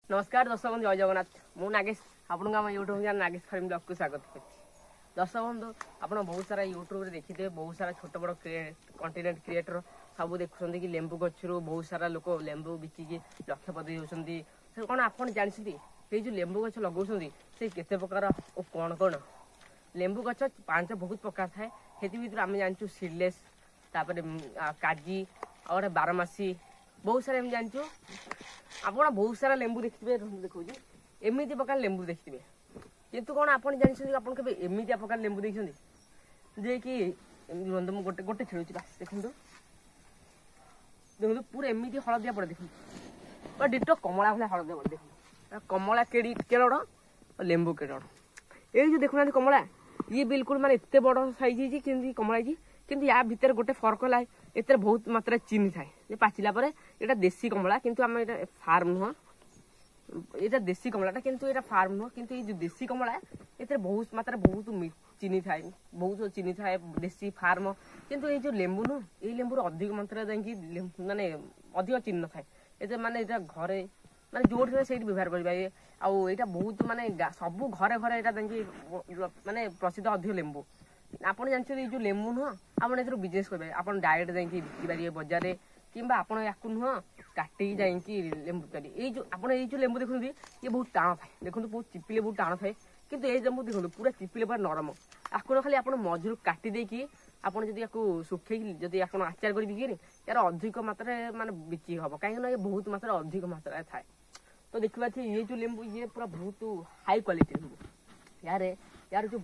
ନମସ୍କାର ଦର୍ଶକ ବନ୍ଧୁ, ଜୟ ଜଗନ୍ନାଥ। ମୁଁ ନାଗେଶ, ଆପଣଙ୍କୁ ଆମ ୟୁଟ୍ୟୁବ୍ ଚ୍ୟାନେଲ୍ ନାଗେଶ ଫାର୍ମ ବ୍ଲଗ୍କୁ ସ୍ୱାଗତ କରୁଛି। ଦର୍ଶକ ବନ୍ଧୁ, ଆପଣ ବହୁତ ସାରା ୟୁଟ୍ୟୁବରେ ଦେଖିଥିବେ, ବହୁତ ସାରା ଛୋଟ ବଡ଼ କଣ୍ଟେଣ୍ଟ କ୍ରିଏଟର ସବୁ ଦେଖୁଛନ୍ତି କି ଲେମ୍ବୁ ଗଛରୁ ବହୁତ ସାରା ଲୋକ ଲେମ୍ବୁ ବିକିକି ଲକ୍ଷପତି ହେଉଛନ୍ତି। ସେ କ'ଣ ଆପଣ ଜାଣିଛନ୍ତି, ସେଇ ଯେଉଁ ଲେମ୍ବୁ ଗଛ ଲଗାଉଛନ୍ତି ସେ କେତେ ପ୍ରକାର ଓ କ'ଣ କ'ଣ? ଲେମ୍ବୁ ଗଛ ପାଞ୍ଚ ବହୁତ ପ୍ରକାର ଥାଏ। ସେଥି ଭିତରୁ ଆମେ ଜାଣିଛୁ ସିଡ଼ଲେସ୍, ତାପରେ କାଜି, ଆଉ ଗୋଟେ ବାରମାସୀ, ବହୁତ ସାରା ଏମିତି ଜାଣିଛୁ। ଆପଣ ବହୁତ ସାରା ଲେମ୍ବୁ ଦେଖିଥିବେ, ଦେଖାଉଛି ଏମିତି ପ୍ରକାର ଲେମ୍ବୁ ଦେଖିଥିବେ। କିନ୍ତୁ କ'ଣ ଆପଣ ଜାଣିଛନ୍ତି, ଆପଣ କେବେ ଏମିତିଆ ପ୍ରକାର ଲେମ୍ବୁ ଦେଖିଛନ୍ତି ଯେ କି ଏମିତି? ରୁହନ୍ତୁ, ମୁଁ ଗୋଟେ ଗୋଟେ ଛିଡ଼ଉଛି। ବାସ୍ ଦେଖନ୍ତୁ, ଦେଖନ୍ତୁ, ପୁରା ଏମିତି ହଳଦିଆ ପଡ଼େ। ଦେଖନ୍ତୁ, ପୁରା ଡିଟୋ କମଳା ଭଳିଆ ହଳଦିଆ ପଡ଼େ। ଦେଖନ୍ତୁ, କମଳା କେଡ଼ି କେରଡ଼, ଲେମ୍ବୁ କେରଡ଼। ଏଇ ଯେଉଁ ଦେଖୁନାହାନ୍ତି କମଳା, ଇଏ ବିଲକୁଲ ମାନେ ଏତେ ବଡ଼ ସାଇଜ୍ ହେଇଛି, କେମିତି କମଳା ହେଇଛି। କିନ୍ତୁ ୟା ଭିତରେ ଗୋଟେ ଫରକ ହେଲା, ଏଥିରେ ବହୁତ ମାତ୍ରାରେ ଚିନି ଥାଏ ଯେ ପାଚିଲା ପରେ। ଏଇଟା ଦେଶୀ କମଳା, କିନ୍ତୁ ଆମେ ଏଇଟା ଫାର୍ମ ନୁହଁ। ଏଇଟା ଦେଶୀ କମଳାଟା, କିନ୍ତୁ ଏଇଟା ଫାର୍ମ ନୁହଁ। କିନ୍ତୁ ଏଇ ଯେଉଁ ଦେଶୀ କମଳା, ଏଥିରେ ବହୁତ ମାତ୍ରାରେ ବହୁତ ଚିନି ଥାଏ, ବହୁତ ଚିନି ଥାଏ ଦେଶୀ ଫାର୍ମ। କିନ୍ତୁ ଏଇ ଯେଉଁ ଲେମ୍ବୁ ନୁହଁ, ଏଇ ଲେମ୍ବୁର ଅଧିକ ମାତ୍ରାରେ ଯାଇକି ମାନେ ଅଧିକ ଚିନି ନଥାଏ ଏଥିରେ। ମାନେ ଏଇଟା ଘରେ ମାନେ ଯୋଉଠି ଥାଏ ସେଇଠି ବ୍ୟବହାର କରିପାରିବେ। ଆଉ ଏଇଟା ବହୁତ ମାନେ ସବୁ ଘରେ ଘରେ ଏଇଟା ଯାଇକି ମାନେ ପ୍ରସିଦ୍ଧ ଅଧିକ ଲେମ୍ବୁ। ଆପଣ ଜାଣିଛନ୍ତି, ଏଇ ଯେଉଁ ଲେମ୍ବୁ ନୁହଁ, ଆପଣ ଏଥିରୁ ବିଜନେସ୍ କରିପାରିବେ। ଆପଣ ଡାଇରେକ୍ଟ ଯାଇକି ବିକିପାରିବେ ବଜାରରେ, କିମ୍ବା ଆପଣ ୟାକୁ ନୁହଁ କାଟିକି ଯାଇକି ଲେମ୍ବୁ ପାରିବେ। ଏଇ ଯେଉଁ ଆପଣ ଏଇ ଯେଉଁ ଲେମ୍ବୁ ଦେଖୁଛନ୍ତି, ଇଏ ବହୁତ ଟାଣ ଥାଏ। ଦେଖନ୍ତୁ, ବହୁତ ଚିପିଲେ ବହୁତ ଟାଣ ଥାଏ। କିନ୍ତୁ ଏଇ ଲେମ୍ବୁ ଦେଖନ୍ତୁ, ପୁରା ଚିପିଲେ ପୁରା ନରମ। ଆକୁ ଖାଲି ଆପଣ ମଝିରୁ କାଟି ଦେଇକି ଆପଣ ଯଦି ୟାକୁ ଶୁଖେଇକି ଯଦି ଆପଣ ଆଚାର କରି ବିକିବେନି, ୟାର ଅଧିକ ମାତ୍ରାରେ ମାନେ ବିକି ହବ, କାହିଁକି ନା ଇଏ ବହୁତ ମାତ୍ରାରେ ଅଧିକ ମାତ୍ରାରେ ଥାଏ। ତ ଦେଖିବା, ଇଏ ଯେଉଁ ଲେମ୍ବୁ, ଇଏ ପୁରା ବହୁତ ହାଇ କ୍ୱାଲିଟି ଲେମ୍ବୁ। ୟାର ଯେଉଁ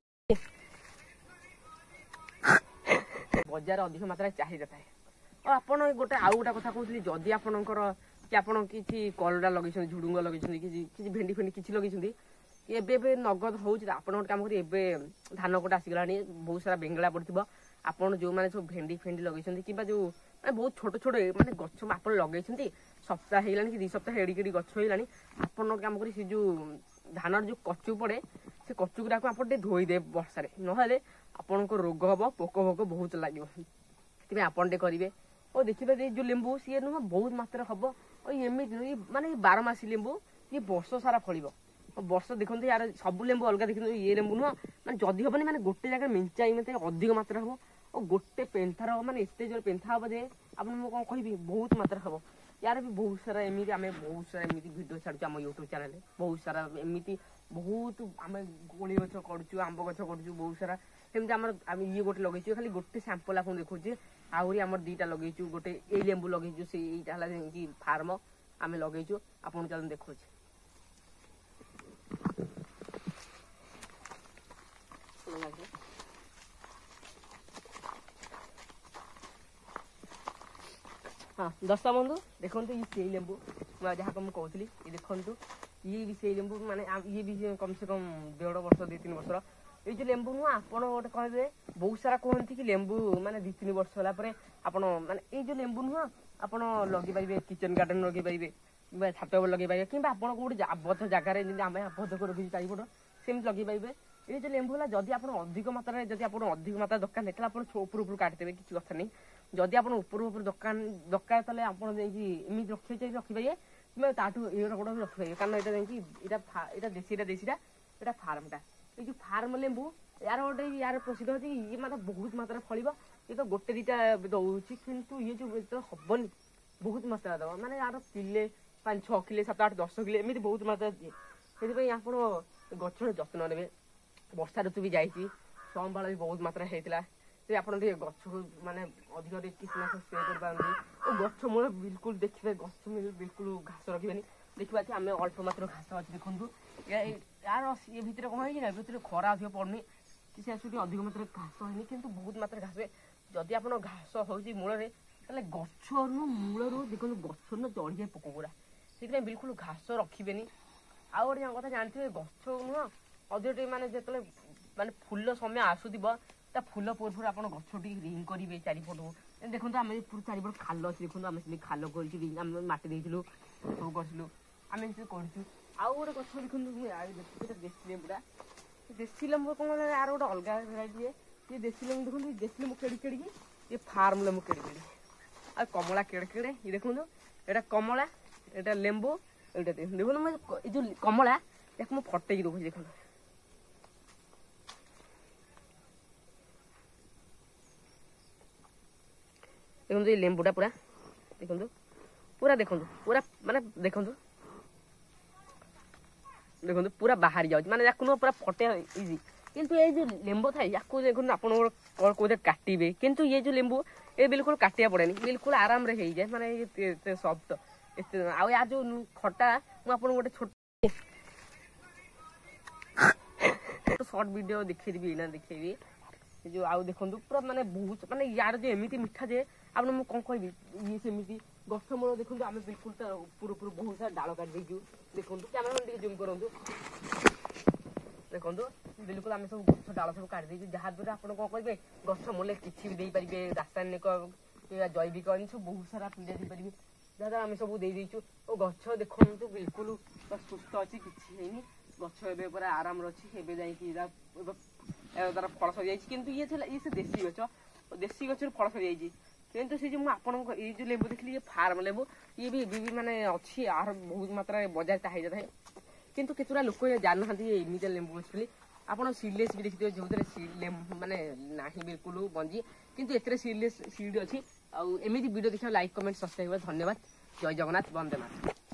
ବଜାର ଅଧିକ ମାତ୍ରାରେ ଚାହିଦା ଥାଏ। ଆଉ ଆପଣ ଗୋଟେ ଆଉ ଗୋଟେ କଥା କହୁଥିଲି, ଯଦି ଆପଣଙ୍କର କି ଆପଣ କିଛି କଲରା ଲଗେଇଛନ୍ତି, ଝୁଡୁଙ୍ଗ ଲଗେଇଛନ୍ତି, କିଛି କିଛି ଭେଣ୍ଡି ଫେଣ୍ଡି କିଛି ଲଗେଇଛନ୍ତି, ଏବେ ଏବେ ନଗଦ ହେଉଛି, ଆପଣ ଗୋଟେ କାମ କରିବେ। ଏବେ ଧାନ କଟା ଆସିଗଲାଣି, ବହୁତ ସାରା ବେଙ୍ଗଳା ପଡ଼ିଥିବ। ଆପଣ ଯେଉଁମାନେ ସବୁ ଭେଣ୍ଡି ଫେଣ୍ଡି ଲଗେଇଛନ୍ତି, କିମ୍ବା ଯେଉଁ ମାନେ ବହୁତ ଛୋଟ ଛୋଟ ମାନେ ଗଛ ଆପଣ ଲଗେଇଛନ୍ତି, ସପ୍ତାହ ହେଇଗଲାଣି କି 2 ସପ୍ତାହ ଏଡ଼ିକି ଏଡ଼ିକି ଗଛ ହେଇଗଲାଣି, ଆପଣ ଗୋଟେ କାମ କରି ସେ ଯେଉଁ ଧାନର ଯେଉଁ କଚୁ ପଡ଼େ, ସେ କଚୁ ଗୁଡ଼ାକୁ ଆପଣ ଟିକେ ଧୋଇଦେବେ ବର୍ଷାରେ, ନହେଲେ ଆପଣଙ୍କ ରୋଗ ହବ, ପୋକ ଫୋକ ବହୁତ ଲାଗିବ। ସେଥିପାଇଁ ଆପଣ ଟିକେ କରିବେ। ଓ ଦେଖିବେ, ଏଇ ଯେଉଁ ଲେମ୍ବୁ ସିଏ ନୁହଁ ବହୁତ ମାତ୍ରାରେ ହବ। ଆଉ ଏମିତି ନୁହଁ, ମାନେ ବାରମାସୀ ଲେମ୍ବୁ, ଇଏ ବର୍ଷ ସାରା ଫଳିବ ବର୍ଷ। ଦେଖନ୍ତୁ, ୟାର ସବୁ ଲେମ୍ବୁ ଅଲଗା। ଦେଖନ୍ତୁ, ଇଏ ଲେମ୍ବୁ ନୁହଁ ମାନେ ଯଦି ହବନି, ମାନେ ଗୋଟେ ଜାଗାରେ ମେଞ୍ଚାଇ ମେଞ୍ଚାଇ ଅଧିକ ମାତ୍ରାରେ ହବ। ଓ ଗୋଟେ ପେନ୍ଥାର ମାନେ ଏତେ ଜୋରେ ପେନ୍ଥା ହବ ଯେ ଆପଣ ମୁଁ କ'ଣ କହିବି, ବହୁତ ମାତ୍ରାରେ ହବ। ୟାର ବି ବହୁତ ସାରା ଏମିତି ଆମେ ବହୁତ ସାରା ଏମିତି ଭିଡ଼ିଓ ଛାଡ଼ୁଛୁ ଆମ ୟୁଟ୍ୟୁବ୍ ଚ୍ୟାନେଲରେ। ବହୁତ ସାରା ଏମିତି ବହୁତ ଆମେ କୋଳି ଗଛ କରୁଛୁ, ଆମ୍ବ ଗଛ କରୁଛୁ, ବହୁତ ସାରା ସେମିତି ଆମର। ଆମେ ଇଏ ଗୋଟେ ଲଗେଇଛୁ, ଖାଲି ଗୋଟେ ସାମ୍ପଲ୍ ଆପଣଙ୍କୁ ଦେଖାଉଛି। ଆହୁରି ଆମର 2ଟା ଲଗେଇଛୁ। ଗୋଟେ ଏଇ ଲେମ୍ବୁ ଲଗେଇଛୁ, ସେଇ ଏଇଟା ହେଲା ଯାଇକି ଫାର୍ମ ଆମେ ଲଗେଇଛୁ। ଆପଣଙ୍କୁ ଚାଲନ୍ତୁ ଦେଖାଉଛି। ହଁ ଦର୍ଶକ ବନ୍ଧୁ, ଦେଖନ୍ତୁ, ଇଏ ସେଇ ଲେମ୍ବୁ ଯାହାକୁ ମୁଁ କହୁଥିଲି। ଇଏ ଦେଖନ୍ତୁ, ଇଏ ବି ସେଇ ଲେମ୍ବୁ, ମାନେ ଇଏ ବି କମ୍ ସେ କମ୍ ଦେଢ଼ ବର୍ଷ 2 3 ବର୍ଷର। ଏଇ ଯେଉଁ ଲେମ୍ବୁ ନୁହଁ, ଆପଣ ଗୋଟେ କହିବେ, ବହୁତ ସାରା କୁହନ୍ତି କି ଲେମ୍ବୁ ମାନେ 2 3 ବର୍ଷ ହେଲା ପରେ ଆପଣ ମାନେ ଏଇ ଯେଉଁ ଲେମ୍ବୁ ନୁହଁ, ଆପଣ ଲଗେଇ ପାରିବେ, କିଚେନ୍ ଗାର୍ଡେନ୍ ଲଗେଇ ପାରିବେ, କିମ୍ବା ଛାତ ଉପରେ ଲଗେଇ ପାରିବେ, କିମ୍ବା ଆପଣ କୋଉଠି ଆବଦ୍ଧ ଜାଗାରେ, ଯେମିତି ଆମେ ଆବଦ୍ଧ କରି ରଖିଛୁ ଚାରିପଟ, ସେମିତି ଲଗେଇ ପାରିବେ। ଏଇ ଯେଉଁ ଲେମ୍ବୁ ହେଲା, ଯଦି ଆପଣ ଅଧିକ ମାତ୍ରାରେ ଯଦି ଆପଣ ଅଧିକ ମାତ୍ରାରେ ଦରକାର ନାହିଁ, ତାହେଲେ ଆପଣ ଉପରୁ ଉପରୁ କାଟିଦେବେ, କିଛି କଥା ନାହିଁ। ଯଦି ଆପଣ ଉପରୁ ଉପରୁ ଦୋକାନ ଦରକାର, ତାହେଲେ ଆପଣ ଯାଇକି ଏମିତି ରଖିବେ ଚାହିଁଲେ ରଖିପାରିବେ, କିମ୍ବା ତାଠୁ ଏଇଟା ଗୋଟେ ବି ରଖିପାରିବେ। କାରଣ ଏଇଟା ଯାଇକି ଏଇଟା ଦେଶୀଟା, ଦେଶୀଟା, ଏଇଟା ଫାର୍ମଟା। ଏଇ ଯେଉଁ ଫାର୍ମ ଲେମ୍ବୁ, ୟାର ଗୋଟେ ୟାର ପ୍ରସିଦ୍ଧ ଅଛି, ଇଏ ମାନେ ବହୁତ ମାତ୍ରାରେ ଫଳିବ। ଇଏ ତ ଗୋଟେ 2ଟା ଦଉଛି, କିନ୍ତୁ ଇଏ ଯେଉଁ ଯେତେବେଳେ ହବନି ବହୁତ ମାତ୍ରାରେ ଦେବ। ମାନେ ୟାର କିଲେ 5 6 କିଲେ, 7 8 10 କିଲେ, ଏମିତି ବହୁତ ମାତ୍ରାରେ ଦିଏ। ସେଥିପାଇଁ ଆପଣ ଗଛର ଯତ୍ନ ନେବେ। ବର୍ଷା ଋତୁ ବି ଯାଇଛି, ସମ୍ବାଳ ବି ବହୁତ ମାତ୍ରାରେ ହେଇଥିଲା। ସେ ଆପଣ ଟିକେ ଗଛକୁ ମାନେ ଅଧିକ ଟିକେ କୀଟନାଶକ ସ୍ପ୍ରେ କରିପାରନ୍ତି। ଓ ଗଛ ମୂଳ ବିଲକୁଲ ଦେଖିବେ, ଗଛ ମୂଳ ବିଲକୁଲ ଘାସ ରଖିବେନି। ଦେଖିବା ଆମେ ଅଳ୍ପ ମାତ୍ର ଘାସ ଅଛି। ଦେଖନ୍ତୁ, ୟାର ଇଏ ଭିତରେ କ'ଣ ହେଇଛି ନା, ଭିତରେ ଖରା ଅଧିକ ପଡ଼ୁନି କି ସେ ସେଠି ଅଧିକ ମାତ୍ରାରେ ଘାସ ହେଇନି, କିନ୍ତୁ ବହୁତ ମାତ୍ରାରେ ଘାସ ହୁଏ। ଯଦି ଆପଣ ଘାସ ହେଉଛି ମୂଳରେ, ତାହେଲେ ଗଛରୁ ମୂଳରୁ ଦେଖନ୍ତୁ, ଗଛରୁ ଚଢ଼ିଯାଏ ପୋକ ଗୁଡ଼ା। ସେଥିପାଇଁ ବିଲକୁଲ ଘାସ ରଖିବେନି। ଆଉ ଗୋଟେ କଥା ଜାଣିଥିବେ, ଗଛ ନୁହଁ ଅଧିକ ଟିକେ ମାନେ ଯେତେବେଳେ ମାନେ ଫୁଲ ସମୟ ଆସୁଥିବ, ତା ଫୁଲ ପୂର୍ବରୁ ଆପଣ ଗଛ ଟିକେ ରିଙ୍ଗ କରିବେ ଚାରିପଟକୁ। ଦେଖନ୍ତୁ, ଆମେ ପୁରା ଚାରିପଟ ଖାଲ ଅଛି। ଦେଖନ୍ତୁ, ଆମେ ସେମିତି ଖାଲ କରିଛୁ, ଆମେ ମାଟି ଦେଇଥିଲୁ, ସବୁ କରିଥିଲୁ, ଆମେ ଏମିତି କରିଛୁ। ଆଉ ଗୋଟେ ଗଛ ଦେଖନ୍ତୁ, ମୁଁ ଦେଖୁଛି ଦେଶୀ ଲେମ୍ବୁଟା। ଦେଶୀ ଲେମ୍ବୁ କ'ଣ ହେଲା, ଆର ଗୋଟେ ଅଲଗା ଭେରାଇଟି। ଇଏ ଦେଶୀ ଲେମ୍ବୁ ଦେଖନ୍ତୁ, ଦେଶୀ ଲେମ୍ବୁ କେଡ଼ି କେଡ଼ିକି, ଇଏ ଫାର୍ମ ଲେମ୍ବୁ କେଡ଼ି କେଡ଼ି, ଆଉ କମଳା କେଡ଼େ କେଡ଼େ। ଇଏ ଦେଖନ୍ତୁ, ଏଇଟା କମଳା, ଏଇଟା ଲେମ୍ବୁ, ଏଇଟା ଦେଖନ୍ତୁ, ମୁଁ ଏଇ ଯୋଉ କମଳା ୟାକୁ ମୁଁ ଫଟେଇକି ଦଉଛି, ଦେଖନ୍ତୁ। ଦେଖନ୍ତୁ ଏଇ ଲେମ୍ବୁଟା ପୁରା ଦେଖନ୍ତୁ, ପୁରା ଦେଖନ୍ତୁ, ପୁରା ମାନେ ଦେଖନ୍ତୁ, ଦେଖନ୍ତୁ ପୁରା ବାହାରି ଯାଉଛି। ମାନେ ୟାକୁ ନୁହଁ ପୁରା ଫଟେଇବା ଇଜି। କିନ୍ତୁ ଏଇ ଯୋଉ ଲେମ୍ବୁ ଥାଏ ୟାକୁ ଦେଖନ୍ତୁ, ଆପଣଙ୍କର କ'ଣ କୋଉଥିରେ କାଟିବେ, କିନ୍ତୁ ଇଏ ଯୋଉ ଲେମ୍ବୁ ଏ ବିଲକୁଲ କାଟିବା ପଡ଼େନି, ବିଲକୁଲ ଆରାମରେ ହେଇଯାଏ। ମାନେ ଏତେ ସଫ୍ଟ ଏତେ। ଆଉ ୟା ଯୋଉ ଖଟା, ମୁଁ ଆପଣଙ୍କୁ ଗୋଟେ ଛୋଟ ସର୍ଟ ଭିଡ଼ିଓ ଦେଖେଇଦେବି, ଏଇନା ଦେଖେଇବି। ଏ ଯୋଉ ଆଉ ଦେଖନ୍ତୁ ପୁରା ମାନେ ବହୁତ ମାନେ ୟାର ଯେ ଏମିତି ମିଠା ଯେ ଆପଣ ମୁଁ କ'ଣ କହିବି। ଇଏ ସେମିତି ଗଛ ମୂଳ ଦେଖନ୍ତୁ, ଆମେ ବିଲକୁଲ ତା ଉପରୁ ଉପରୁ ବହୁତ ସାରା ଡାଳ କାଟି ଦେଇଛୁ। ଦେଖନ୍ତୁ, କ୍ୟାମେରାମ୍ୟାନ୍ ଟିକେ ଜୁମ୍ କରନ୍ତୁ। ଦେଖନ୍ତୁ, ବିଲକୁଲ ଆମେ ସବୁ ଗଛ ଡାଳ ସବୁ କାଟି ଦେଇଛୁ, ଯାହାଦ୍ୱାରା ଆପଣ କ'ଣ କରିବେ, ଗଛ ମୂଳେ କିଛି ବି ଦେଇପାରିବେ, ରାସାୟନିକ କିମ୍ବା ଜୈବିକ ଏମିତି ସବୁ ବହୁତ ସାରା ପିଡ଼ିଆ ଦେଇପାରିବେ, ଯାହାଦ୍ୱାରା ଆମେ ସବୁ ଦେଇଦେଇଛୁ। ଓ ଗଛ ଦେଖନ୍ତୁ ବିଲକୁଲ ସୁସ୍ଥ ଅଛି, କିଛି ହେଇନି। ଗଛ ଏବେ ପୁରା ଆରାମରେ ଅଛି। ଏବେ ଯାଇକି ତାର ଫଳ ସରିଯାଇଛି। କିନ୍ତୁ ଇଏ ଥିଲା ଇଏ ସେ ଦେଶୀ ଗଛ, ଦେଶୀ ଗଛରୁ ଫଳ ସରିଯାଇଛି। କିନ୍ତୁ ସେ ଯୋଉ ମୁଁ ଆପଣଙ୍କ ଏଇ ଯୋଉ ଲେମ୍ବୁ ଦେଖିଲି, ଇଏ ଫାର୍ମ ଲେମ୍ବୁ, ଇଏ ବି ଏବେ ବି ମାନେ ଅଛି, ଆର ବହୁତ ମାତ୍ରାରେ ବଜାର ଚାହିଦା ଥାଏ। କିନ୍ତୁ କେତେଟା ଲୋକ ଜାଣିନାହାନ୍ତି ଏମିତିଆ ଲେମ୍ବୁ ଅଛି ବୋଲି। ଆପଣ ସିଡଲେସ୍ ବି ଦେଖିଥିବେ, ଯୋଉଥିରେ ମାନେ ନାହିଁ ବିଲକୁଲ ମଞ୍ଜି, କିନ୍ତୁ ଏଥିରେ ସିଡଲେସ୍ ସିଡ୍ ଅଛି। ଆଉ ଏମିତି ଭିଡ଼ିଓ ଦେଖିବା ଲାଇକ୍, କମେଣ୍ଟ, ସବସ୍କ୍ରାଇବ୍। ଧନ୍ୟବାଦ। ଜୟ ଜଗନ୍ନାଥ, ବନ୍ଦେ ମାତରମ୍।